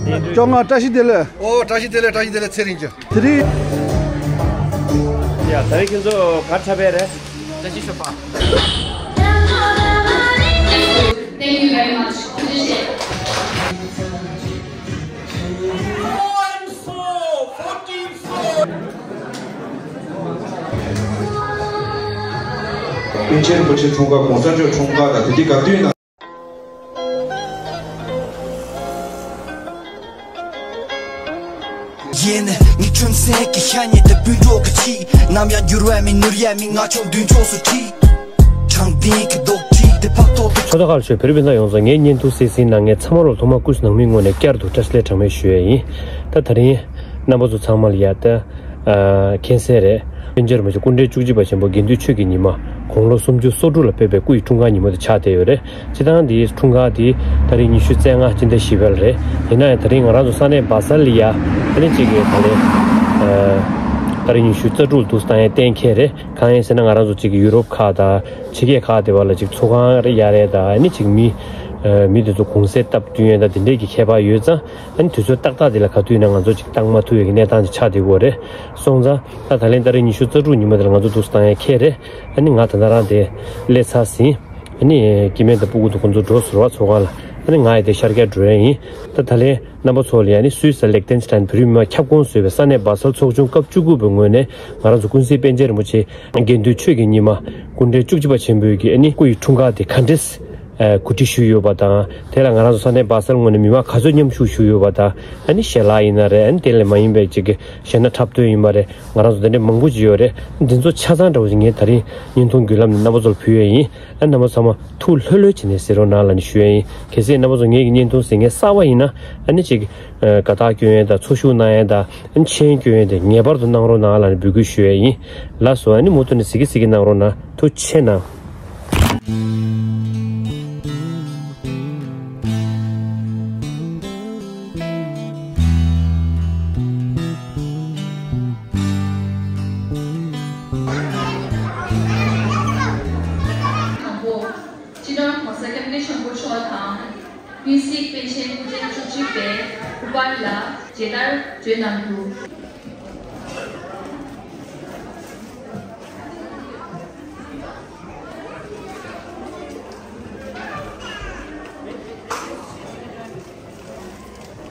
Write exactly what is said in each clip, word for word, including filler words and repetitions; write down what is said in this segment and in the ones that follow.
སྐྱོ་ང་བཀྲ་ཤིས་བདེ་ལེགས། ཨོ་བཀྲ་ཤིས་བདེ་ལེགས། བཀྲ་ཤིས་བདེ་ལེགས། ཚེ་རིང་ཅོ། དེ་རིང་། ཡ་ད་རེས་ཁྱེད་ཚོ་གར་ཆ་བས་རེད། བཀྲ་ཤིས་ཤོག་པ། Thank you very much. ཐུགས་རྗེ་ཆེ། པཎ་ཆེན་རིན་པོ་ཆེ་འཁྲུངས་སྐར་གོང་ས་མཆོག་འཁྲུངས་སྐར་དང་དེ་དུས་ག་དུས་ན། ཡིན། ངའི་ཁྲིམས་སེང་གི་ཤ་ཉེ་དེ་སྤུན་གྲོགས་ཀྱི་ཆེད། ནམ་ཡང་འགྱུར་བ་མེད་ནོར་ཡ་མེད། ང་ཆུང་མདུན་ཕྱོགས་སུ་ཁྲིད། དྲང་བདེན་གྱི་རྡོག་ཁྲེས་དེ་ཕབ་ཐོག་ཏུ། ཚོ་ད་ཁ་ལ་ཆོས་བོད་རིགས་སྤུན་ཟླ་ཡོངས་ཚོ་ངའི་བརྙན་ཐུང་གསན་གཟིགས་གནང་མཁན་ཚང་མ་ལོ་ཐོག་མ་སྐུ་གཟུགས་ནང་མིའི་ངོས་ནས་བསྐྱར་དུ་བཀྲ་ཤིས་བདེ་ལེགས་གྲངས་མེད་ཞུ་ཡས་ཡིན། ད་ད་རིང་རྣམ་པ་ཚོ་ཚང་མ་ལ་ཡ་ད་མཁྱེན་གསལ་རེད། པཎ་ཆེན་རིན་པོ་ཆེ་སྐུ་ཕྲེང་བཅུ་གཅིག་པ་ཆེན་པོ་དགེ་འདུན་ཆོས་ཀྱི་ཉི་མ་དགུང་ལོ་སུམ་ཅུ་སོ་དྲུག་ལ་ཕེབས་པའི་སྐུ་ཡི་འཁྲུངས་སྐར་ཉིན་མོ་དེ་ཆགས་བསྡད་ཡོད་རེད། སྤྱིར་བཏང་འདིའི་འཁྲུངས་སྐར་འདི་ད་རིང་ཉི་ཤུ་རྩ་ལྔ་སྤྱི་ཟླ་བཞི་པ་ལ་རེད། ཡིན་ན་ཡང་ད་རིང་ང་རང་ཚོ་ས་གནས་སྦ་སལ་ལ་ཡ་ཨ་ནི་གཅིག་གི་ད་ལན་ད་རིང་ཉི་ཤུ་རྩ་དྲུག་ལ་འདུག་སེ་བཏང་ཡས་གཏན་འཁེལ་རེད། གང་ཡིན་ཟེར་ན་ང་རང་ཚོ་གཅིག་གི་ཡུ་རོབ་ཁག་དང་ཕྱི་རྒྱལ་ཁག་དེ་བ་ལ་གཅིག་ཚོགས་ཁང་རེ་ཡ་རེ་དང་ཨ་ནི་གཅིག་མི་མི་དེ་ཚོ་གུང་སེང་སྟབས་བསྟུན་ཡས་དང་དེ་འདྲས་ཀྱི་ཁྱད་པར་ཡོད་ཙང་། ཨ་ནི་དུས་ཚོད་ཏག་ཏག་དེ་ལ་ག་དུས་ཡིན་ན་ང་ཚོ་ཅིག་བཏང་མ་ཐུབ་ཡས་ཀྱི་གནས་སྟངས་ཅིག་ཆགས་བསྡད་ཡོད་རེད། སོང་ཙང་ད་ད་ལན་ད་རེས་ཉི་ཤུ་རྩ་དྲུག་ཉིན་མོ་དེ་ལ་ང་ཚོ་འདུག་སེ་བཏང་ཡས་ཁེལ་རེད། ཨ་ནི་ང་ད་ལྟ་རང་དེ་སླེབས་ཚར་ཟིན། ཨ་ནི་སྐྱེ་དམན་དང་སྤུ་གུ་དང་ཁོང་ཚོ་འགྲོ་ཟེར་བ་ཚོགས་ཁང་ལ། ཨ་ནི་ང་ཡི་དེ་ཤར་རྒྱག་འགྲོ་ཡས་ཡིན། ད་ད་ལན་རྣམ་པ་ཚོ་ལ་ཡ་ཨ་ནི་སུད་སི་དང་ལིག་ཏེན་སི་ཏན་བོད་རིགས་མི་མང་ཁྱབ་ཁོངས་བཟོས་པའི་ས་གནས་སྦ་སལ་ཚོགས་ཆུང་སྐབས་བཅུ་དགུ་པའི་ངོས་ནས་ང་རང་ཚོ་ཀུན་གཟིགས་པཎ་ཆེན་རིན་པོ་ཆེ་དགེ་འདུན་ཆོས་ཀྱི་ཉི་མ་སྐུ་ཕྲེང་བཅུ་གཅིག་པ་ཆེན་པོའི་གི་ཨ་ནི་སྐུ་ཡི་འཁྲུངས་སྐར་དེ་ག་འདྲས་གོ་སྒྲིག་ཞུས་ཡོད་པ་དང་། དེ་ལ་ང་རང་ཚོ་ས་གནས་སྦ་སལ་ངོས་ནས་མི་མང་ག་ཚོད་མཉམ་ཞུགས་ཞུས་ཡོད་པ་དང་། ཨ་ནི་ཞལ་ལག་ཡིན་ན་རེད། ཨ་ནི་དེ་ལས་མ་ཡིན་པའི་ཅིག་གི་གཞས་སྣ་འཁྲབ་སྟོན་ཡིན་པ་རེད། ང་རང་ཚོ་དེ་འདྲའི་མང་པོ་ཅིག་ཡོད་རེད། འདི་ཚོ་ཆ་ཚང་འདྲ་བོ་ཅིག་ངས་ད་རིང་བརྙན་ཐུང་བརྒྱུད་ལམ་ནས་རྣམ་པ་ཚོ་ལ་ཕུལ་ཡས་ཡིན། ཨ་རྣམ་པ་ཚང་མ་ཐུགས་ལྷོད་ལྷོད་བྱས་ནས་གཟིགས་རོགས་གནང་ལབ་ནས་ཞུ་ཡས་ཡིན། གལ་སྲིད་རྣམ་པ་ཚོ་ངེད་ཀྱི་བརྙན་ཐུང་གཟིགས་མཁན་གསར་པ་ཡིན་ན་ཨ་ནི་ཅིག་དགའ་རྟགས་སྐྱོན་ཡས་དང་ཚོགས་ཞུགས་གནང་ཡས་དང་ཨ་ནི་མཆན་སྐྱོན་ཡས་དེ་ངེས་པར་དུ་གནང་རོགས་གནང་ལབ་ནས་འབོད་སྐུལ་ཞུ་ཡས་ཡིན། ལགས་སོ། ཨ་ནི་མུ་མཐུད་ནས་གཟིགས་ཀྱི་གཟིགས་ཀྱི་གནང་རོགས་གནང་། ཐུགས་རྗེ་ཆེ་གནང་། དང་པོ། སྤྱི་ནོར་༸གོང་ས་༸སྐྱབས་མགོན་ཆེན་པོ་མཆོག་དང་། ཀུན་གཟིགས་པཎ་ཆེན་སྐུ་ཕྲེང་བཅུ་གཅིག་པའི་སྐུ་པར་ལ་མཇལ་དར་སྤྲོད་གནང་རྒྱུ། ལས་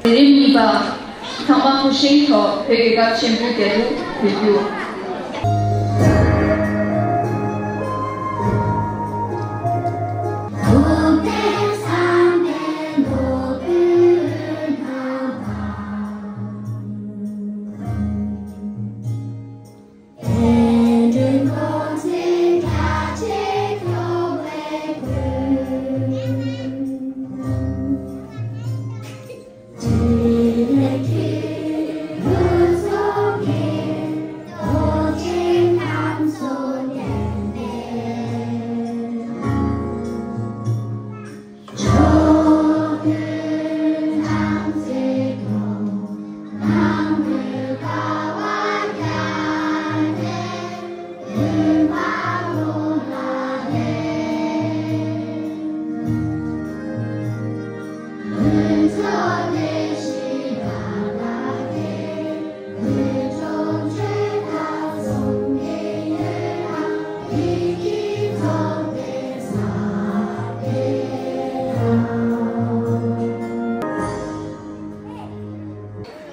རིམ་གཉིས་པ། ཚང་མ་སྐུ་བཞེངས་ཐོག་བོད་རྒྱལ་ཁབ་ཆེན་པོའི་རྒྱལ་གླུ་འབུལ་རྒྱུ།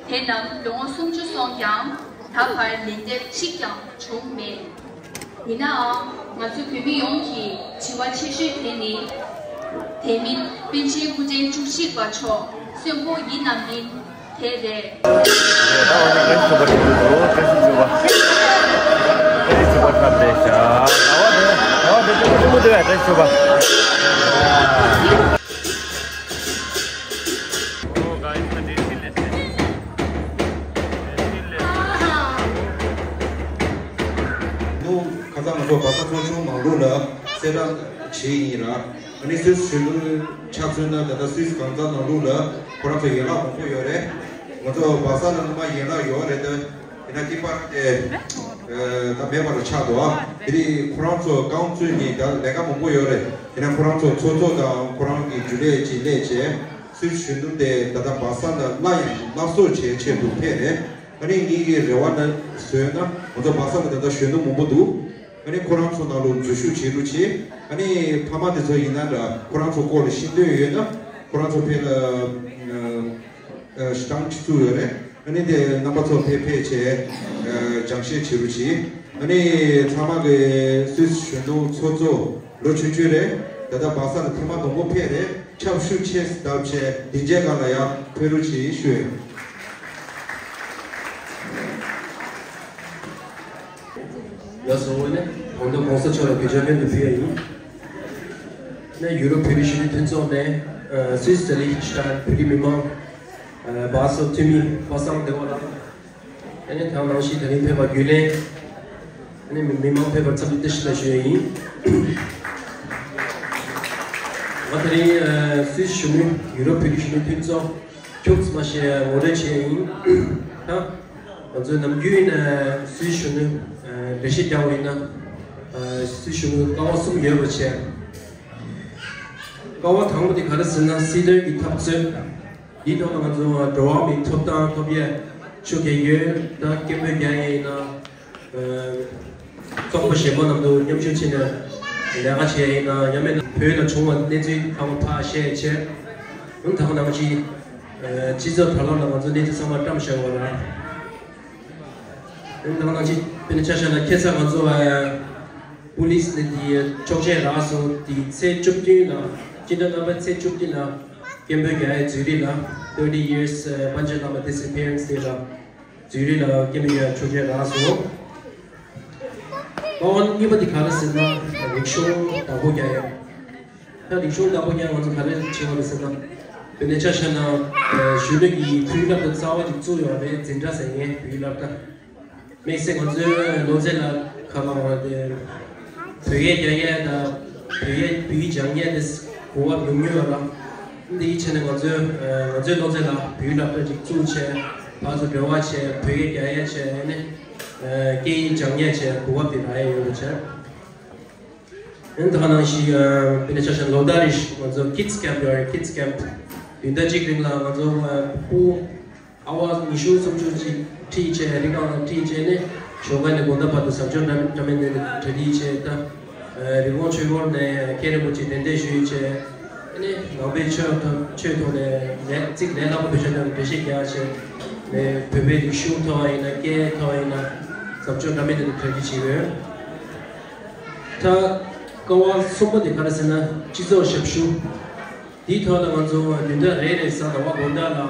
དེ་རྣམས་ལོ་ངོ་སུམ་ཅུ་སོང་ཀྱང་ད་བར་ལན་འདེབས་གཅིག་ཀྱང་བྱུང་མེད། ཡིན་ནའང་ང་ཚོ་བོད་མི་ཡོངས་ཀྱི་དྲི་བ་ཆེ་ཤོས་དེ་ནི། དེ་མིན་པཎ་ཆེན་སྐུ་ཕྲེང་བཅུ་གཅིག་པ་མཆོག་གསོན་པོ་ཡིན་ནམ་མིན་དེ་རེད། ད་བར་ན་བཀྲ་ཤིས་བདེ་ལེགས་ཞུ་བ། བཀྲ་ཤིས་བདེ་ལེགས་ཞུ་བ། བཀྲ་ཤིས་བདེ་ལེགས་ཞུ་བ་ཁམས་བདེ་ཤག་ཟླ་བ་བདེ་ཟླ་བ་བདེ་ཆེན་པོ་ཆེན་པོ་བདེ་བའི་བཀྲ་ཤིས་བདེ་ལེགས་ཞུ་བ། ཁ་སང་ང་ཚོ་བ་ས་ཚོགས་ཆུང་ནང་ལོགས་ལ་གསལ་བསྒྲགས་བྱས་ཡིན་ར། ཨ་ནི་སུད་སི་གཞོན་ནུ་ཆ་མཚོན་ན་ད་ལྟ་སུད་སི་གང་ཟག་ནང་ལོགས་ལ་ཁོ་རང་ཚོ་ཡན་ལག་མང་པོ་ཡོད་རེད། ང་ཚོ་བ་ས་ལ་སྔོན་མ་ཡན་ལག་ཡོད་རེད་དེ། ཡིན་ན་ཀི་པར་དེ་ད་མེད་པ་ལ་ཆགས་འདུག་ཨ་དེ་རིང་ཁོ་རང་ཚོ་རྐང་བཙུགས་ནས་ད་ལས་ཀ་མང་པོ་ཡོད་རེད། ཡིན་ན་ཁོ་རང་ཚོ་ཚོགས་གཙོ་དང་ཁོ་རང་གི་རྒྱུན་ལས་ཅིག་སླེབས་བྱས། སུད་སི་གཞོན་ནུ་དེ་ད་ལྟ་བ་ས་ལ་སླར་ཡང་སླར་གསོ་བྱེད་ཆེད་དུ་ཕེབས་རེད། ཨ་ནི་ངེད་ཀྱི་རེ་བ་ན་བཟོས་ན་ང་ཚོ་བ་ས་ལ་ད་ལྟ་གཞོན་ནུ་མང་པོ་འདུག་ཨ་ནི་ཁོ་རང་ཚོ་ནང་ལོགས་འཛུལ་ཞུགས་བྱེད་རོགས་བྱེད། ཨ་ནི་ཕ་མ་དེ་ཚོ་ཡིན་ན་འདྲ་ཁོ་རང་ཚོ་སྐོར་ལ་ཤེས་འདོད་ཡོད་ན་ཁོ་རང་ཚོ་ཕེབས་ལ་ཞེ་དྲག་ཅིག་བཙུགས་ཡོད་རེད། ཨ་ནི་དེ་རྣམ་པ་ཚོ་ཕེབས་ཕེབས་བྱས་སྦྱང་བཤད་བྱེད་རོགས་གྱིས། ཨ་ནི་ཚང་མ་གི་སུད་སི་གཞོན་ནུ་ཚོགས་གཙོ་ལོ་ཆུང་ཆུང་རེད། ད་ལྟ་བ་ས་ལ་ཐེངས་མ་དང་པོ་ཕེབས་རེད། ཆབ་ཞུ་ཆེ་སྟབས་བྱས་དེ་རྗེས་གང་ལ་ཡང་ཕེབས་རོགས་གྱིས་ཞུ། ཡ་སོ་བོ་ནི་གོང་དུ་གོང་ས་མཆོག་ལ་གུས་ཕྱག་སྔོན་དུ་ཕུལ་ཡ་ཡིན། ནས་ཡུ་རོབ་བོད་རིགས་གཞོན་ནུ་མཐུན་ཚོགས་ནས་སུད་སི་ལི་ཁི་ཆེན་ཊེན་བོད་རིགས་མི་མང་བ་སོ་འཐུས་མི་པ་སངས་བདེ་བ་ལགས། ཨ་ནི་དང་ནང་བཞིན་ད་རིང་ཕེབས་པ་རྒྱུན་ལས་ཨ་ནི་མི་མང་ཕེབས་པར་འཚམས་འདྲི་བཀྲ་ཤིས་བདེ་ལེགས་ཞུ་ཡ་ཡིན། ང་ད་རིང་སུད་སི་གཞོན་ནུ་ཡུ་རོབ་བོད་རིགས་གཞོན་ནུ་མཐུན་ཚོགས་ཁྱུག་ཙམ་མ་ཞེས་ངོ་སྤྲོད་བྱས་ཡིན། ད་ང་ཚོའི་ནམ་རྒྱུན་ཡིན་ན་སུད་སི་གཞོན་ནུ་འགྲེལ་བཤད་རྒྱག་པ་ཡིན་ན་སུད་སི་གཞོན་ནུ་ཀ་བ་གསུམ་ཡོད་པ་བྱས། ཀ་བ་དང་པོ་དེ་ག་རེ་ཟེར་ན་སྲིད་དོན་གྱི་འཐབ་རྩོད། འདིའི་ཐོག་ལ་ང་ཚོ་འགྲོ་བ་མིའི་ཐོབ་ཐང་ཐོབ་ཡས་ཆོ་ག་ཡོད། ད་སྐད་འབོད་རྒྱག་ཡས་ཡིན་ན། ཚོགས་པ་གཞན་པ་རྣམས་དང་མཉམ་ཞུགས་བྱས་ནས་ལས་ཀ་བྱས་ཡིན་ན་ཡང་མིན་ན་བོད་ལ་བྱུང་བ་གནས་ཚུལ་ཚང་མ་ཕར་བཤད་བྱས། ཨང་དང་ནང་བཞིན་སྤྱི་ཚོགས་དྲ་ལམ་ལ་ང་ཚོ་གནས་ཚུལ་ཚང་མ་བཀྲམ་བཞག་པ་རེད། ཨང་དང་ནང་བཞིན་དཔེར་ན་ཆ་བཞག་ན་ཁ་སང་ང་ཚོ་པུ་ལིས་ནས་དེ་ཆོག་མཆན་རག་སོང་། དེ་ཚེས་བཅུ་བདུན་ལ་སྤྱི་ཟླ་རྣམ་པ་ཚེས་བཅུ་བདུན་ལ་སྐད་འབོད་རྒྱག་ཡས་ཛུ་རིག་ལ་thirty years Panchen Lama disappearance day ལ་ཛུ་རིག་ལ་སྐད་འབོད་ཡོད་ཆོག་མཆན་རག་སོང་། ཀ་བ་གཉིས་པ་དེ་ག་རེ་ཟེར་ན་རིག་གཞུང་བདག་པོ་རྒྱག་ཡ། ད་རིག་གཞུང་བདག་པོ་རྒྱག་ང་ཚོ་ག་རེ་བྱེད་པ་རེད་ཟེར་ན། དཔེར་ན་ཆ་བཞག་ན་གཞོན་ནུ་གི་བོད་ཡིག་སློབ་གྲྭ་གསར་པ་ཅིག་བཙུགས་ཡོད་རེད། འཛིན་གྲྭ་ཟེར་མཁན་བོད་ཡིག་སློབ་གྲྭ། དམིགས་བསལ་ང་ཚོའི་ལོ་ཚད་ལ་ག་ལ་བ་དེ་བོད་སྐད་རྒྱག་ཡས་དང་བོད་ཡིག་བོད་ཡིག་སྦྱང་ཡས་དེ་གོ་སྐབས་ཉུང་ཉུང་ཡོད་ར། འདི་ཡི་ཆ་ནས་ང་ཚོའི་ང་ཚོའི་ལོ་ཚད་ལ་བོད་ཡིག་སློབ་གྲྭ་ཅིག་བཙུགས་བྱས་ཕར་ཚུར་འབྲེལ་བ་བྱས་བོད་སྐད་རྒྱག་ཡས་བྱས་ནས་སྐད་ཡིག་སྦྱང་ཡས་བྱས་གོ་སྐབས་དེ་རག་ཡས་ཡོད་པ་བྱས། ཨ་ནི་ད་ག་ནང་བཞིན་དཔེར་ན་ཆ་བཞག་ན་ལོ་ལྟར་རེ་བཞིན་ང་ཚོ་Kids Camp ཡོད་རེད། Kids Camp བདུན་ཟླ་གཅིག་རིང་ལ་ང་ཚོ་ཕྲུ་གུ་ཨ་བ་ཉི་ཤུ་སུམ་ཅུ་ཅིག་ཁྲིད་བྱས་རི་སྒང་ལ་ཁྲིད་བྱས་ནས་ཞོགས་ཀ་ནས་དགོང་དག་བར་དུ་ཟབ་སྦྱོང་འདྲ་འདྲ་མིན་འདྲ་མིན་གྲ་སྒྲིག་བྱས། ད་རི་ཀོན་ཆོས་འཁོར་ནས་མཁན་རིན་པོ་ཆེ་གདན་འདྲེན་ཞུས་བྱས། ཨ་ནི་ནང་པའི་ཆོས་ཐོག་ཆོས་ཐོག་ནས་ལས་ཚིག་ལས་སླ་པོ་བེད་སྤྱོད་དང་འགྲེལ་བཤད་རྒྱག་བྱས་ནས་བོད་པའི་རིག་གཞུང་ཐོག་ཡིན་ན་སྐད་ཐོག་ཡིན་ན་ཟབ་སྦྱོང་འདྲ་མིན་འདྲ་མིན་གྲ་སྒྲིག་བྱས་ཡོད། ད་ཀ་བ་གསུམ་པ་དེ་ག་རེ་ཟེར་ན་སྤྱི་ཚོགས་ཞབས་ཞུ། དེའི་ཐོག་ལ་ང་ཚོ་བདུན་ཕྲག་རེ་རེ་གཟའ་ཟླ་བ་དགོང་དག་ལ་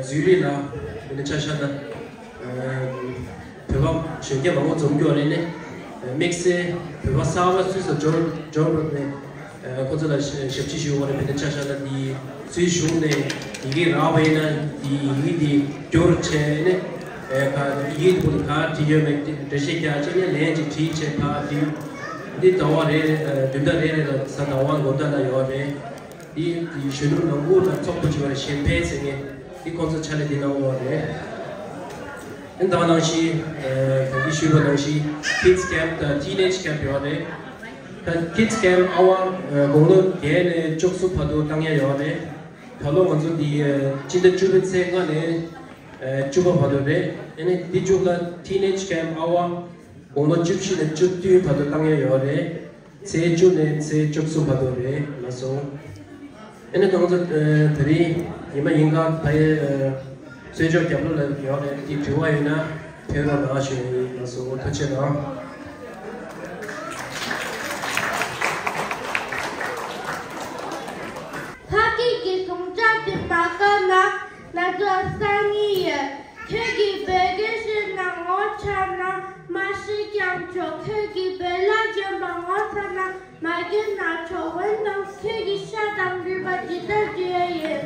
ཛུ་རིག་ལ་དེ་ནས་ཆ་བཞག་ན་བོད་པ་གཞོན་སྐྱེས་མང་པོ་འཛོམས་ཀྱི་ཡོད་རེད། ནས་དམིགས་བསལ་བོད་པ་གསར་པ་སུད་སི་འབྱོར་འབྱོར་བ་ནས་ཁོ་ཚོ་ལ་ཞབས་ཕྱི་ཞུ་བ་རེད། དེ་ནས་ཆ་བཞག་ན་དེ་སུད་སི་གཞུང་ནས་ཡི་གེ་རག་པ་ཡིན་ན་དེ་ཡི་གེ་དེ་སྒྱུར་བྱས་ནས་ཡི་གེ་དེ་ཕོ་དེ་ག་བྲིས་ཡོད་མེད་འགྲེལ་བཤད་རྒྱག་བྱས་ནས་ལན་ཅིག་བྲིས་བྱས་ཕར་བྲིས། འདི་ཟླ་བ་རེ་རེ་བདུན་ཕྲག་རེ་རེ་ལ་གཟའ་ཟླ་བ་དགོང་དག་ལ་ཡོད་རེད། འདི་གཞོན་ནུ་ནང་ཁུལ་ལ་ཚོགས་པ་ཅིག་ཡོད་རེད། གཞན་ཕན་ཟེར་མཁན་འདི་ཁོང་ཚོ་ཕྱག་ལས་འདི་གནང་ཡོད་རེད། ཨ་ནི་ད་ག་ནང་བཞིན་ད་གིན་ཞུས་པ་ནང་བཞིན་Kids Camp དང་Teenage Camp ཡོད་རེད། ད་Kids Camp ཨ་བ་དགུང་ལོ་བརྒྱད་ནས་བཅུ་གསུམ་བར་དུ་བཏང་ཡ་ཡོད་རེད། ད་ལོ་ང་ཚོ་འདི་སྤྱི་ཟླ་བཅུ་པའི་ཚེས་ལྔ་ནས་བཅུ་པ་བར་དུ་རེད། ཨ་ནི་འདི་མཇུག་ལ་Teenage Camp ཨ་བ་དགུང་ལོ་བཅུ་བཞི་ནས་བཅུ་བདུན་བར་དུ་བཏང་ཡ་ཡོད་རེད། ཚེས་བཅུ་ནས་ཚེས་བཅུ་གསུམ་བར་དུ་རེད་ལགས་སོ། ཨ་ནི་ང་ཚོ་ད་རིང་ཉི་མ་ཡིན་གང་ད་ཡའི་གསོལ་ལྕོག་རྒྱབ་ལོགས་ལ་ཡོད་རེད། དེ་དྲི་བ་ཡོད་ན་ཕེབས་རོགས་གནང་ཞུ་ཡ་ཡིན་ལགས་སོ། ཐུགས་རྗེ་གནང་། ཕ་སྐད་ཀྱི་སྲུང་སྐྱོབ་དེ་མ་བཀག་ན་ང་ཚོ་སང་ཉིན་ཡོད། ཁྱོད་ཀྱིས་བོད་སྐད་ཤེས་ན་ངོ་ཚ་ན་མ་ཤེས་ཀྱང་ཆོག་ཁྱོད་ཀྱིས་བོད་ལྭ་གྱོན་པ་ངོ་ཚ་ན་མ་གྱོན་ན་ཆོག་འོན་ཀྱང་ཁྱོད་ཀྱི་ཤ་དང་རུས་པ་ཇི་ལྟར་འདྲ་ཡིན།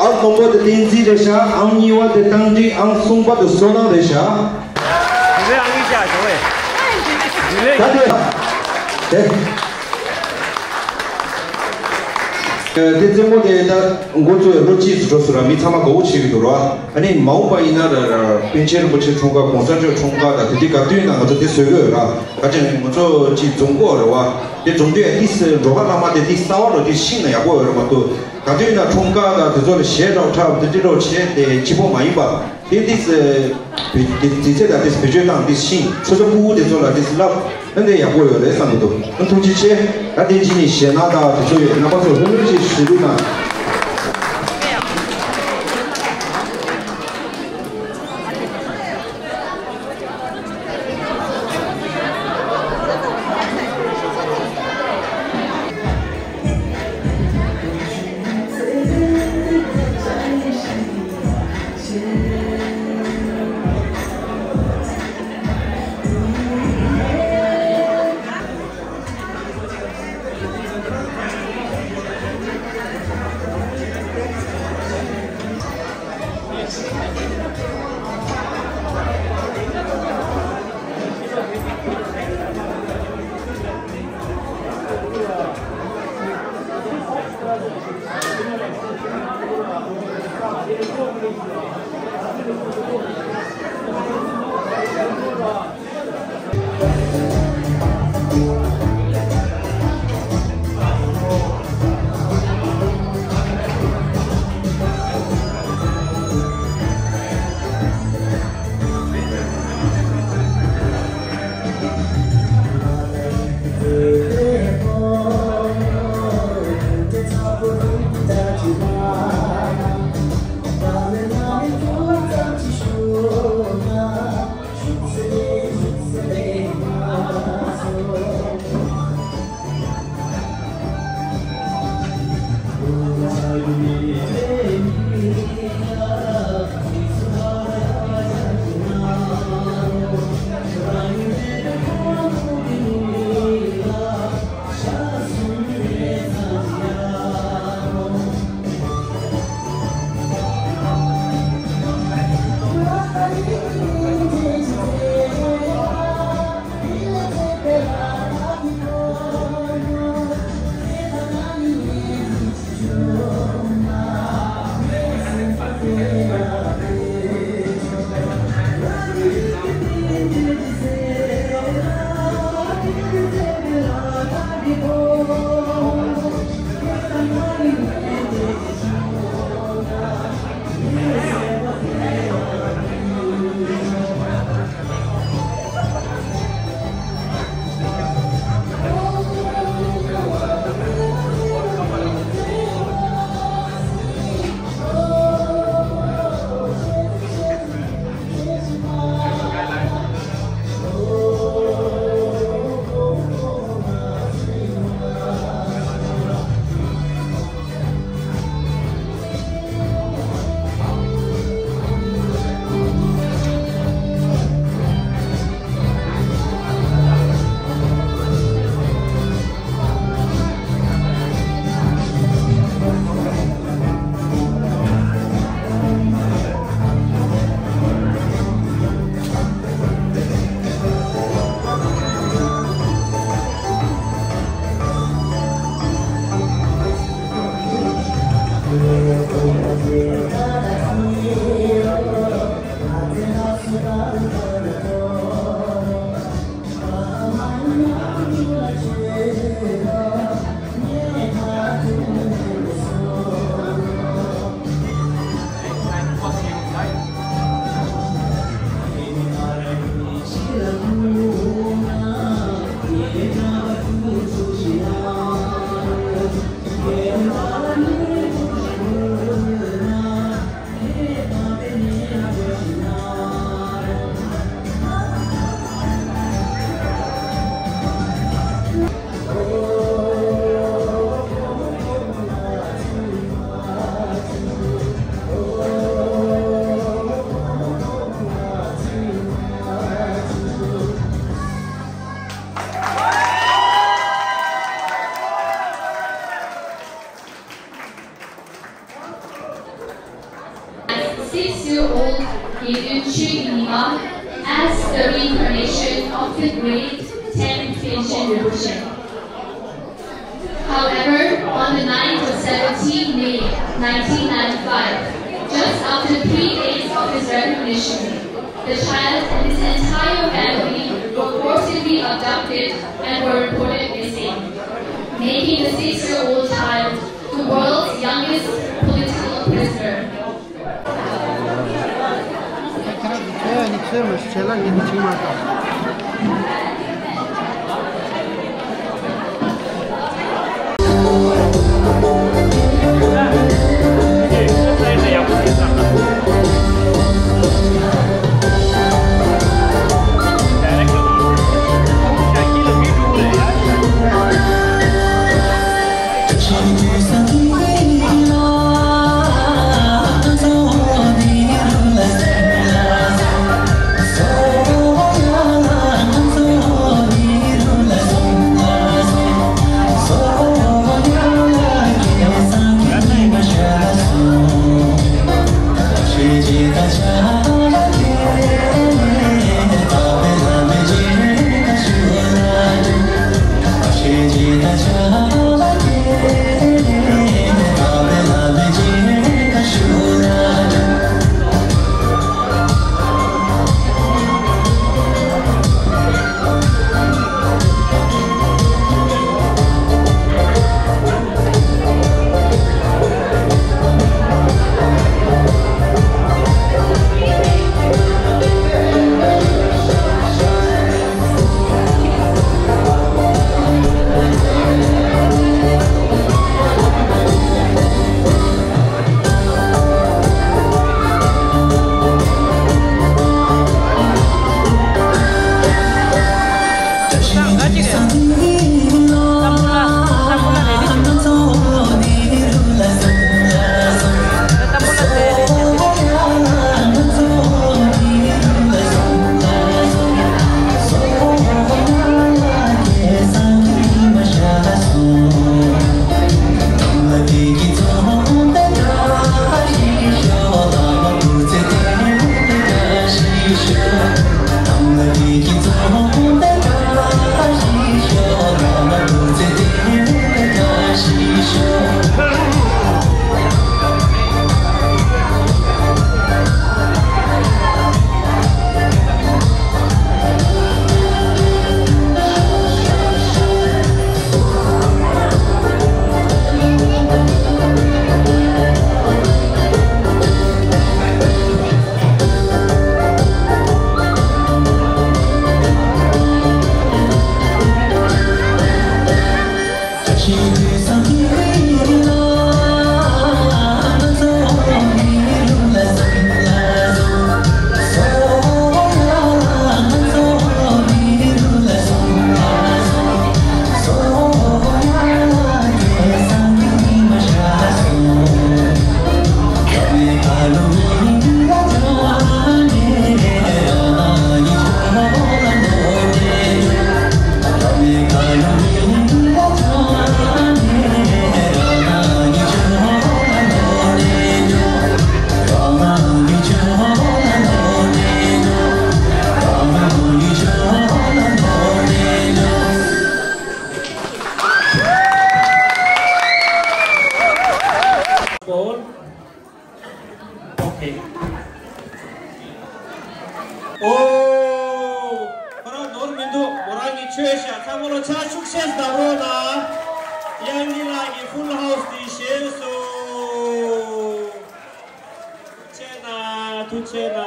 ཨང་དང་པོ་དེ་བསྟན་འཛིན་རེད་ཤག་ཨང་གཉིས་པ་དེ་རྟ་མགྲིན། ཨང་གསུམ་པ་དེ་བསོད་ནམས་རེད་ཤག་དེ་རེད། ཨང་གཉིས་ཤག་ཞོགས་རེད། དེ་རེད། ད་དེ་དེ་དེ་རྩེད་མོ་དེ་ད་འགོ་བཙུགས་ཡ་ལོ་གཅིག་ཙམ་འགྲོ་སོང་ར། མི་ཚང་མ་དགའ་བོ་བྱེད་ཀྱི་འདུག་ར། ཨ་ནི་མ་འོངས་པ་ཡིན་ན་ར་ར་པཎ་ཆེན་རིན་པོ་ཆེ་འཁྲུངས་སྐར། གོང་ས་མཆོག་འཁྲུངས་སྐར་དང་དེ་དུས་ག་དུས་ཡིན་ན་ང་ཚོ་དེ་བཟོ་གི་ཡོད་ར། ད་ཅང་ང་ཚོ་ཅིག་འཛོམས་གོ་རེད་བ། དེ་འཛོམས་དུས་ཨ་ཏིས་འགྲོ་ཁ་ལྷག་མ་དེ་ཏིས་གསར་བ་འགྲོ་དུས་ཤིང་ན་ཡག་པོ་ཡོད་རེད་མ་གཏོགས། ག་དུས་ཡིན་ན་འཁྲུངས་སྐར་དང་དེ་ཚོ་ལ་གཞས་རོགས་འཁྲབ་དེ་འདྲ་རོགས་བྱས་ཏེ་སྐྱིད་པོ་མ་ཡིན་པ། དེ་ཏིས་བེད་དེ་དེ་ཚེ་ད་ཏིས་བེད་སྤྱོད་བཏང་ཏིས་ཤིང་ཆུ་ཚོད་ཕྲུ་གུ་དེ་ཚོ་ལ་ཏིས་བསླབ་ན་དེ་ཡག་པོ་ཡོད་རེད་བསམ་གི་འདུག་ཨ་ཐུགས་རྗེ་ཆེ། ད་དེ་རྗེས་ནས་གཞས་སྣ་དང་དེ་ཚོ་ཡོད། རྣམ་པ་ཚོ་ལྷོད་ལྷོད་ཅིག་ཞུ་རྒྱུ་དང་། Six-year-old Yedun Chögyinma as the reincarnation of the great tenth Pension Rinpoche. However, on the night of seventeenth May nineteen ninety-five, just after three days of his recognition, the child and his entire family were forcibly abducted and were reported missing, making the six-year-old child the world's youngest political prisoner. ཁྱེད་རང་གི་ཁྱོད་ཡང་ནི་ཚོད་མ་ཞུ་བྱས་ལ་ངས་ནི་ཁྲིད་མ་བཏང་། Okay. ཨོ། ཁོ་རང་ནོར་མི་འདུག་མོ་རང་གི་ཆོས་ཤ་ཚང་མ་ལོ་ཕྱག་ཤུགས་ཤེས་བདག་རོགས་ལ། དབྱངས་སྐྱིད་ལགས་ཀྱི་ཕུལ་ཧའུ་སི་འདི་ཞེས་སོ། ཐུགས་ཆེ་ན། ཐུགས་ཆེ་ན།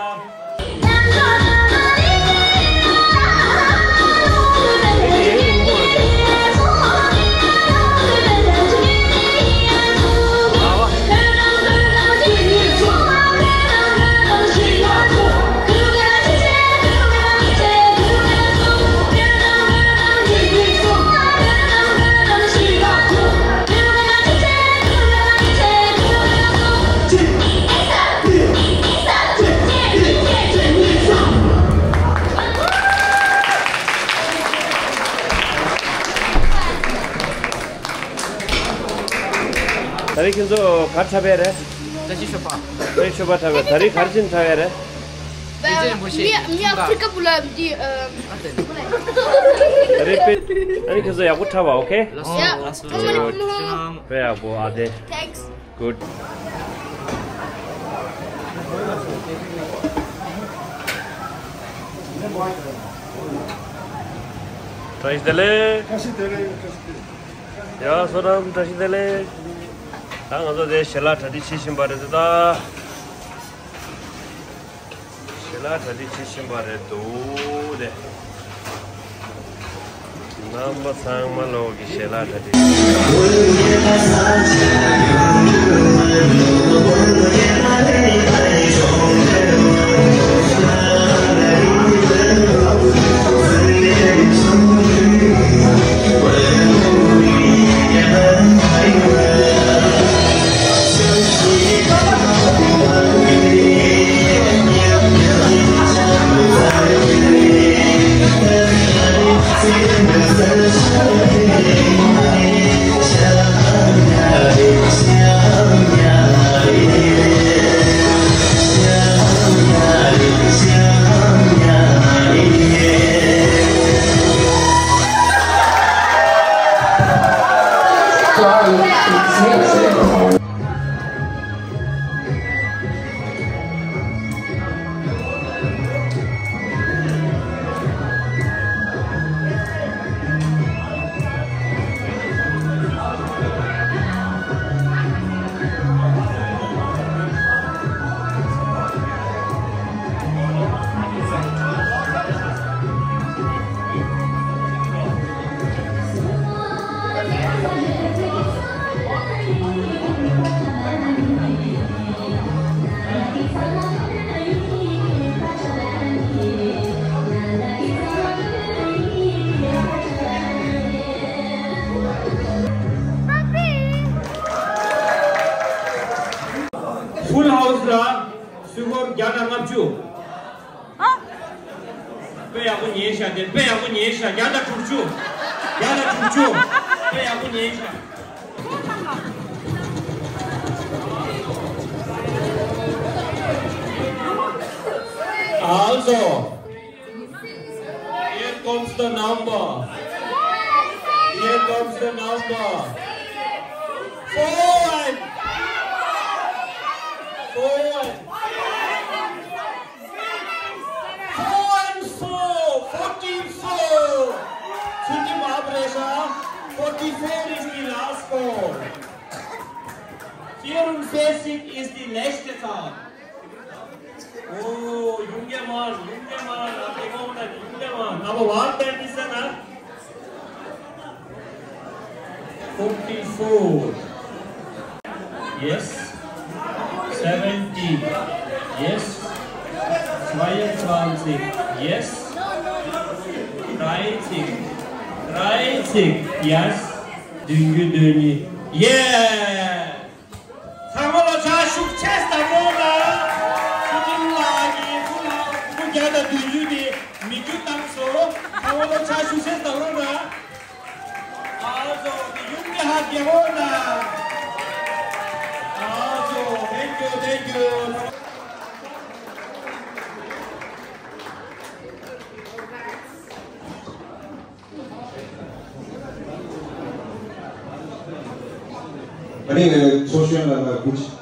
ད་རེས་ཁྱེད་ཚོ་གར་ཆ་བས་རེད། ད་ཅི་ཤོད་པ། ཨེ་ཤོད་པ་འཁྲབ་པའི་ད་རིང་ག་རེ་བྱས་ནས་འཁྲབ་ཡ་རེད། མི་མི་ཨ་ཧྥི་རི་ཀ་པུ་ལ་འདི་ཨ། ད་རེད་པས། ཨ་ནི་ཁྱེད་ཚོ་ཡག་པོ་འཁྲབ་པ། ཨོ་ཁེ། ཡ། ཚང་མ་ལ་ཐུགས་རྗེ་ཆེ། དཔེ་ཡག་པོ། ཨ་དེ། Thanks. Good. བཀྲ་ཤིས་བདེ་ལེགས། བཀྲ་ཤིས་བདེ་ལེགས། བཀྲ་ཤིས་བདེ་ལེགས། ཡ། བསོད་ནམས། བཀྲ་ཤིས་བདེ་ལེགས། ད་ང་ཚོ་དེ་ཞལ་ལག་གྲ་སྒྲིག་བྱེད་བཞིན་པ་རེད་ད། ཞལ་ལག་གྲ་སྒྲིག་བྱེད་བཞིན་པ་རེད་འདུག་དེ། རྣམ་པ་ཚང་མ་ལོག་གི་ཞལ་ལག་གྲ་སྒྲིག Full House ལ་སུད་སྒོར་བརྒྱ་དང་ལྔ་བཅུ། དཔེ་ཡག་པོ་ཉན་ཤག་དེ་དཔེ་ཡག་པོ་ཉན་ཤག་བརྒྱ་དང་དྲུག་ཅུ། བརྒྱ་དང་དྲུག་ཅུ། དཔེ་ཡག་པོ་ཉན་ཤག Also, here comes the number. Here comes the number. Four and four and Four and four, forty-four. Chuti Mahapuresha, forty-four is the last call. Kirun Sesik is the next call. Oh, Yungyaman, Yungyaman, Yungyaman. Number one, that is enough. Forty-four. Yes. Seventy. Yes. Zweiundzwanzig. Yes. Dreißig. Dreißig. Yes. བདུན་ཅུ་དོན་གཉིས། Yes. ཚང་མ་ལ་ཕྱག་ཤུགས་ཆེ་ཙམ་རོགས་གནང་། ཚུལ་ཁྲིམས་ལགས་ཀྱིས་ཚུར་ལ་སྐུ་བརྒྱ་དང་བདུན་ཅུ་དེ་མི་རྒྱུ་བཏང་སོང་། ཚང་མ་ལ་ཕྱག་ཤུགས་ཆེ་ཙམ་རོགས་གནང་། ཨ་ཟོ་དེ་ཡུམ་གྱི་ཧ་རྒྱལ་བོ་ན། ཨ་ཟོ། Thank you, thank you. ཨ་ནི་ཚོགས་གཞོན་ལགས་ལ་སྐུ་མཁྱེན།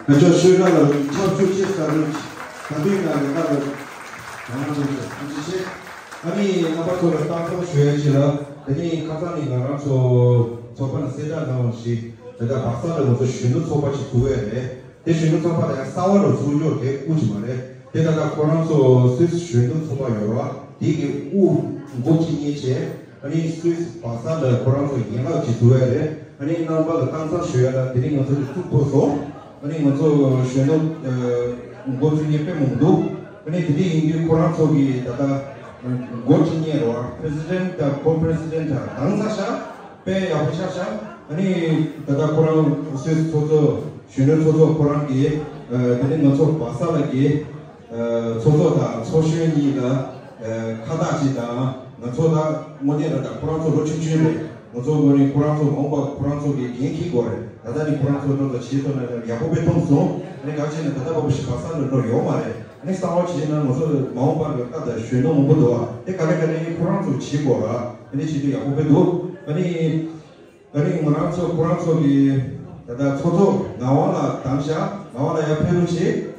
ང་ཚོ་གཞོན་ནུ་ལ་ཕྱག་ཕྱོགས་ཆེ་ས་རུ་ད་དུང་ཡང་ལས་ཀ་ལ་ང་ཚོ་ཐུགས་རྗེ་ཆེ། ཨ་ནི་རྣམ་པ་ཚོ་ལ་བཏང་སྙོམས་ཞུ་ཡ་ཅིག་ལ། དེ་ནི་ཁ་སང་ནི་ང་རང་ཚོ་ཚོགས་པ་ནས་གསལ་བསྒྲགས་གནང་བ་བཞིན་དེ་ལྟར་སྦག་ས་ལ་ང་ཚོ་གཞོན་ནུ་ཚོགས་པ་ཞིག་བཙུགས་ཡ་རེད། དེ་གཞོན་ནུ་ཚོགས་པ་དེ་ཡང་གསར་པ་རུ་བཙུགས་ཡོད་དེ་དབུ་ཅིག་མ་རེད། དེ་ད་ལྟ་ཁོ་རང་ཚོ་སུད་སི་གཞོན་ནུ་ཚོགས་པ་ཡོད་རེད་བ། དེ་གི་དབུ་འགོ་ཁྲིད་མཁན་བྱས། ཨ་ནི་སུད་སི་སྦག་ས་ལ་ཁོ་རང་ཚོ་ཡན་ལག་ཅིག་བཙུགས་ཡ་རེད། ཨ་ནི་རྣམ་པ་ལ་བཏང་སྙོམས་ཞུ་ཡ་ལ་དེ་རིང་ང་ཚོ་གི་བཙུགས་ཕོད་སོང་། ཨ་ནི་ང་ཚོ་གཞོན་ནུ་འགོ་ཚུགས་མཁན་དཔེ་མང་པོ་འདུག་ཨ་ནི་དེ་འདྲ་ཡིན་དུས་ཁོ་རང་ཚོ་གི་ད་ལྟ་འགོ་ཁྲིད་མཁན་རེད་བ། President དང་Co-President དང་བཏང་ཚར་ཤག་དཔེ་ཡག་པོ་ཆགས་ཤག་ཨ་ནི་ད་ལྟ་ཁོ་རང་སུད་སི་ཚོགས་གཙོ། གཞོན་ནུ་ཚོགས་གཙོ་ཁོ་རང་གིས། ཨ། དེ་ནས་ང་ཚོ་སྦག་ས་ལ་གི། ཨ། ཚོགས་གཙོ་དང་ཚོགས་གཞོན་གཉིས་ལ། ཨ། ཁ་བཏགས་ཅིག་དང་། ང་ཚོ་ད་དངོས་གནས་ར་ད་ཁོ་རང་ཚོ་ལོ་ཆུང་ཆུང་རེད། ང་ཚོ་ངོས་ནས་ཁོ་རང་ཚོ་མ་འོངས་པ་ཁོ་རང་ཚོ་གི་འགན་འཁྱེར་དགོས་རེད། ད་ལྟ་ནས་ཁོ་རང་ཚོ་ཏོག་ཙམ་བྱེད་ཐུབ་ན་ཡག་པོ་དཔེ་མཐོང་སོང་། ཨ་ནི་ག་རེ་བྱས་ན་ད་ལྟ་བར་དུ་ཞིག་བག་ཚ་འདྲ་འགྲོ་ཡོད་མ་རེད། ཨ་ནི་གསང་བ་བྱས་ན་ང་ཚོ་མ་འོངས་པ་གི་སྐབས་ད་གཞོན་ནུ་མང་པོ་འདུག་ཨ། དེ་ག་ལེ་ག་ལེ་ཁོ་རང་ཚོ་བྱེད་དགོས་ར། ཨ་ནི་བྱེད་དུས་ཡག་པོ་དཔེ་འདུག་ཨ་ནི། ཨ་ནི་ང་རང་ཚོ་ཁོ་རང་ཚོ་གི་ད་ལྟ་ཚོགས་གཙོ་ངག་དབང་ལགས་བདམས་ཤག་ངག་དབང་ལགས་ཡར་ཕེབས་རོགས་བྱེད།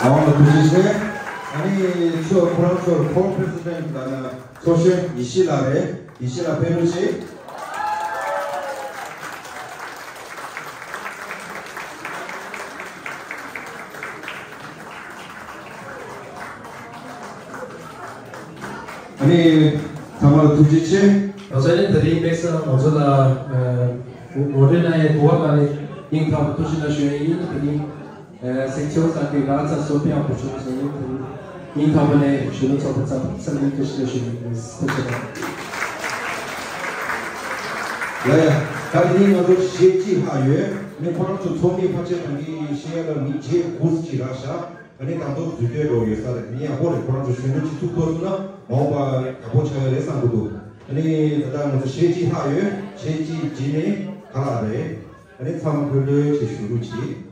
ངག་དབང་ལགས་ཐུགས་རྗེ་ཆེ། ཨ་ནི་ཚོ་ཁོ་རང་ཚོར་ཁོ་པི་རེ་སི་ཌེན་ཊི་ལབ་ན་ཚོགས་གཞོན་ཡེ་ཤེས་ལགས་རེད། ཡེ་ཤེས་ལགས་ཕེབས་རོགས་བྱེད། ཨ་ནི་ཚང་མ་ལ་ཐུགས་རྗེ་ཆེ། ང་ཚོ་ནི་དེ་རིང་དམིགས་བསལ་ང་ཚོ་ལ་ངོ་སྤྲོད་གནང་ཡའི་དུ་བ་ལ་ནི་སྙིང་ཐག་པ་ཐུགས་རྗེ་གནང་ཞུ་ཡ་ཡིན། དེ་རིང་སེང་ཆེ་བ་ཚང་གི་རང་ཚ་སོ་པའི་ཡང་བུ་ཆུང་སོང་ཡིན། དེ་རིང་སྙིང་ཐག་པ་ནས་གཞོན་ནུ་ཚོགས་པ་ཚང་མ་ལ་ཐུགས་རྗེ་གནང་ཞུ་ཡ་ཡིན། ཐུགས་རྗེ་གནང་། ཡ་ཡ། ད་དེ་རིང་ང་ཚོ་གཞས་གཅིག་ལྷག་ཡོད། ནི་ཁོ་རང་ཚོ་ཚོགས་མི་ཕལ་ཆེར་གང་གི་ཤེས་ཡ་ལ་མི་བརྒྱད་དགུ་ཅིག་རག་ཤག་ཨ་ནི་ད་དུང་འཛུལ་འདོད་འགྲོ་ཡོད་ས་རེད། ནི་ཡག་པོ་རེད། ཁོ་རང་ཚོ་གཞོན་ནུ་གཅིག་ཐུག་ཐུབ་སོང་ན་མ་འོངས་པ་ཡག་པོ་ཆགས་ཡ་རེད་བསམ་གི་འདུག་ཨ་ནི་ད་ལྟ་ང་ཚོ་གཞས་གཅིག་ལྷག་ཡོད། གཞས་གཅིག་རྗེས་ནས་ག་ལ་རེད། ཨ་ནི་ཚང་མ་ཕེབས་ཕེབས་བྱེད་ཞུ་རོགས་གྱིས།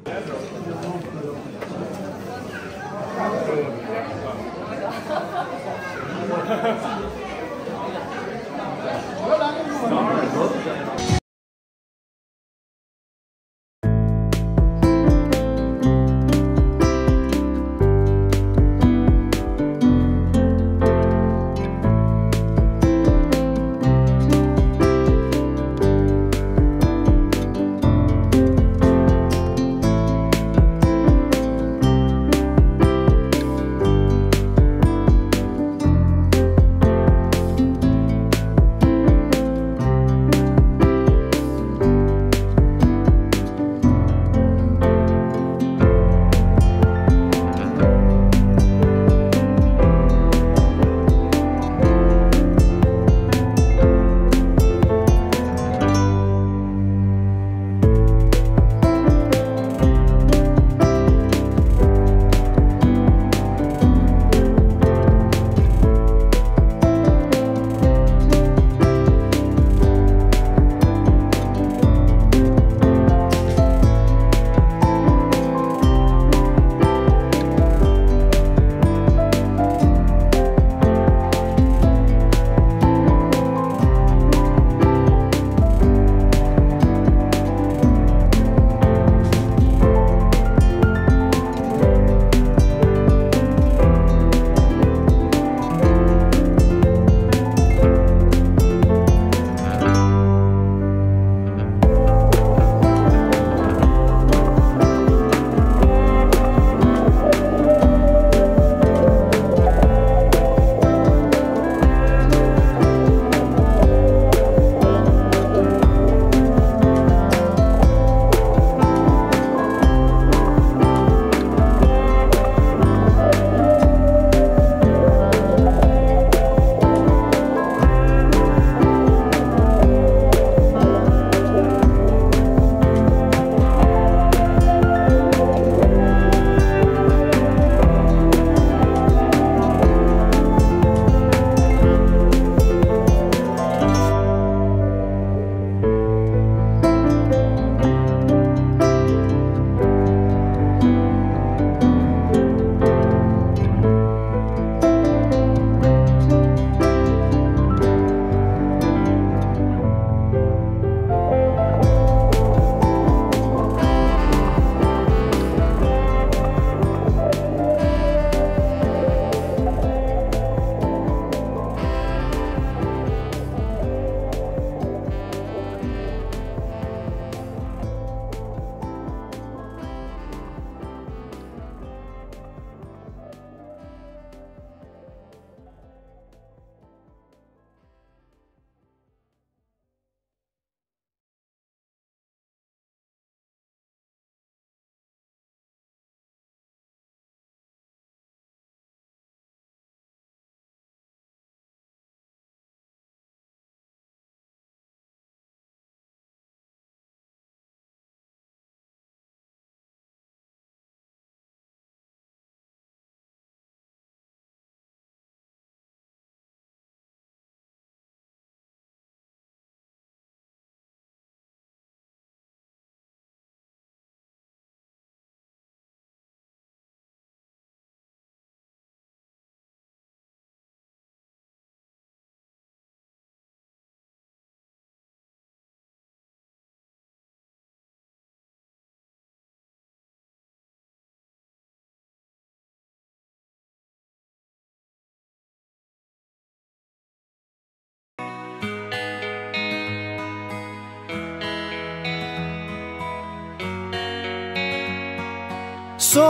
སོ།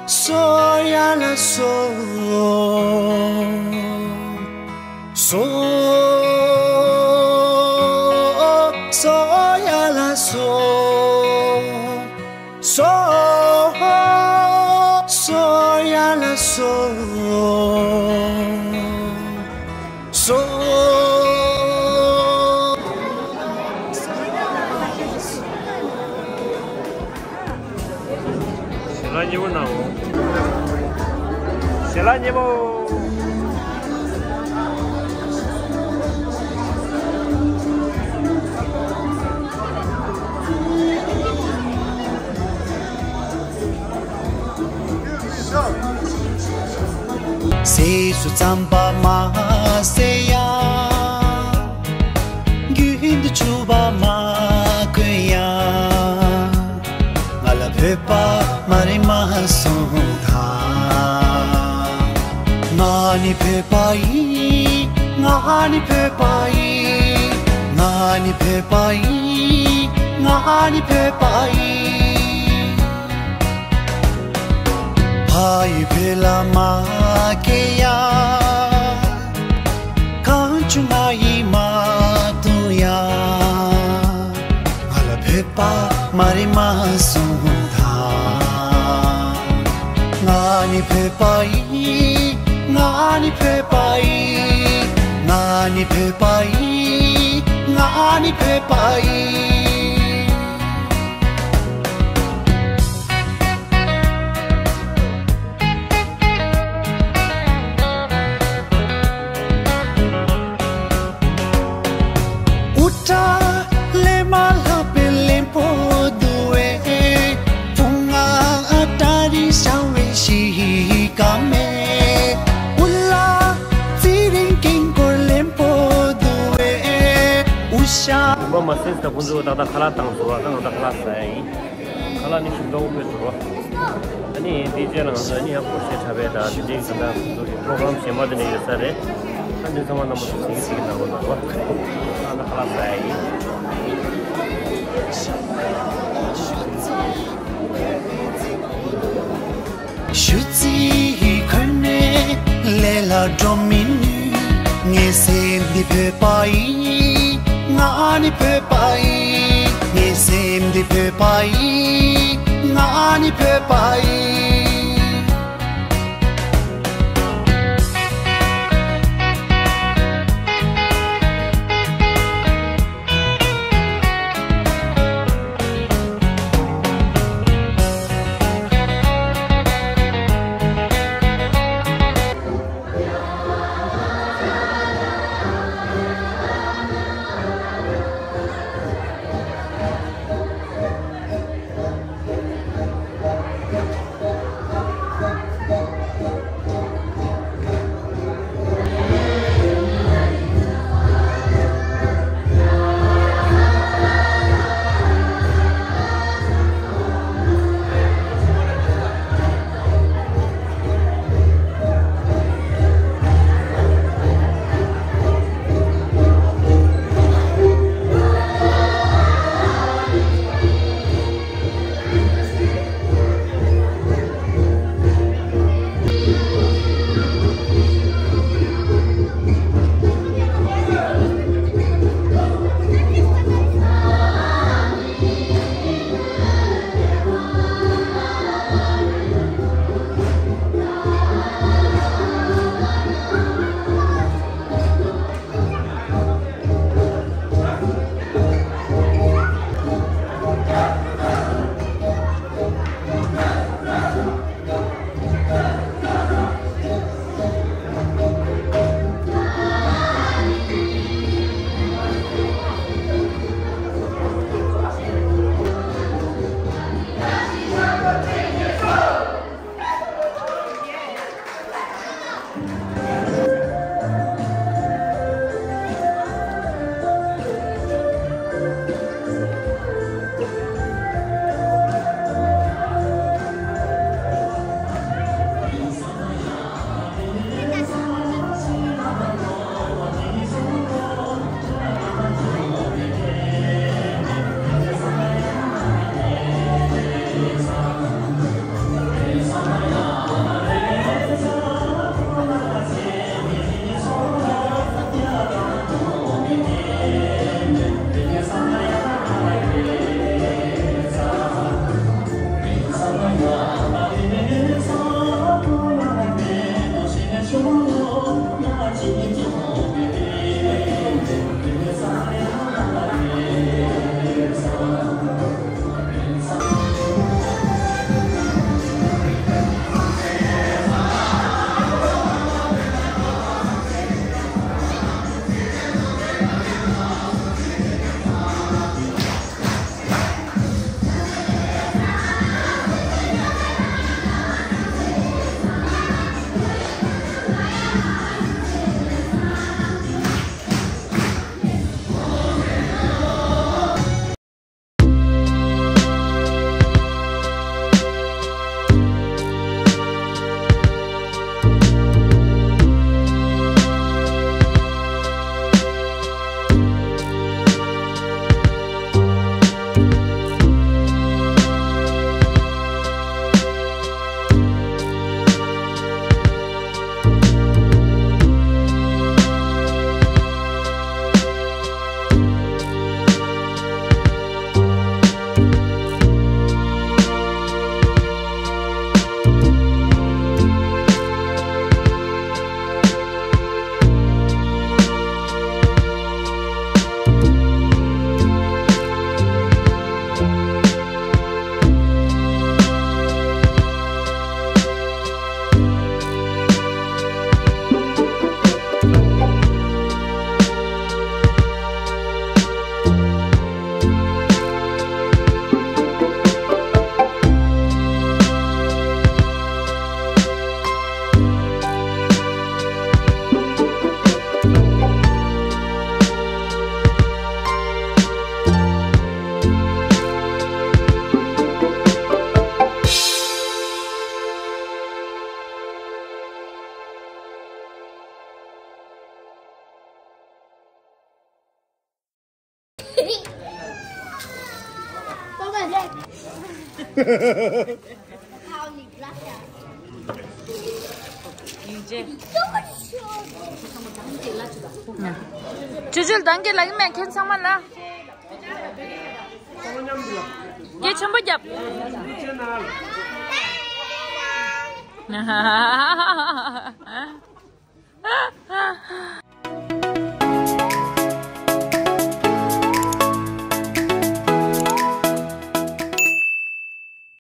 སོ་ཡ་ལ་སོ། སོ། སོ་ཡ་ལ་སོ། སོ། སོ་ཡ་ལ་སོ། སོ། ཞལ་ལག་མཉེས་པོ་གནང་འོ། ཞལ་ལག་མཉེས་པོ། ཟས་སུ་རྩམ་པ་མ་ཟས་ཡ། རྒྱུན་དུ་ཆུ་བ་མ་གོན་ཡ། ང་ལ་བོད་པ་མ་རེད་མ་གསུངས་དང་། ང་ནི་བོད་པ་ཡིན། ང་ནི་བོད་པ་ཡིན། ང་ནི་བོད་པ་ཡིན། ང་ནི་བོད་པ་ཡིན། ཕ་ཡུལ་བོད་ལ་མ་སྐྱེས་ཡ། གང་བྱུང་ང་ཡིས་མ་བཏུང་ཡ། ང་ལ་བོད་པ་མ་རེད་མ་གསུངས་དང་། ང་ནི་བོད་པ་ཡིན། ང་ནི་བོད་པ་ཡིན། ང་ནི་བོད་པ་ཡིན། ང་ནི་བོད་པ་ཡིན། དབུ་སྐྲ་ལས་མ་ལྷག་པའི་ལེན་པོ་འདུག་བས། བུ་ང་ཨ་ཏ་རི་ཤང་བའི་ཤི་ཀ་མེ། དབུ་ལ་ཚེ་རིང་ཀེང་གོར་ལེན་པོ་འདུག་བས། དབུ་ཞྭ། མ་མ་སེམས་ད་ཁོང་ཚོ་ཏག་ཏག་ཁ་ལག་བཏང་ཟེར་བ་དང་ད་ཁ་ལག་ཟ་ཡ་ཡིན། ཁ་ལག་ནི་ཞིམ་ཏོག་དཔེ་འདུག་རོ། ཨ་ནི་དེ་རྗེས་ལ་ང་ཚོ་ཨ་ནི་ཡང་སྒོར་གཞས་འཁྲབ་པའི་ད་དེ་འདྲའི་གང་ལྟར་ཁོང་ཚོ་གི་པྲོ་གྲམ་གཞན་པ་དེ་འདྲ་ཡོད་ས་རེད། ཨ་འདི་ཚང་མ་རྣམ་པ་ཚོ་གཟིགས་གཟིགས་གནང་རོགས་གནང་རོགས། ཨ་ད་ཁ་ལག་ཟ་ཡ་ཡིན། ཞུ་རྩིས་ཁོ་ནས་ལས་ལ་འགྲོ་མི་ནུས། ངའི་སེམས་འདི་བོད་པ་ཡིན། ང་ནི་བོད་པ་ཡིན། ངའི་སེམས་འདི་བོད་པ་ཡིན། ང་ནི་བོད་པ་ཡིན། ཅོ་ཅོ་ལ་འདང་གི་ལབ་ཀྱི་མེད་ཁྱེད་ཚང་མ་ལ། སྐད་ཆེན་པོ་རྒྱབ།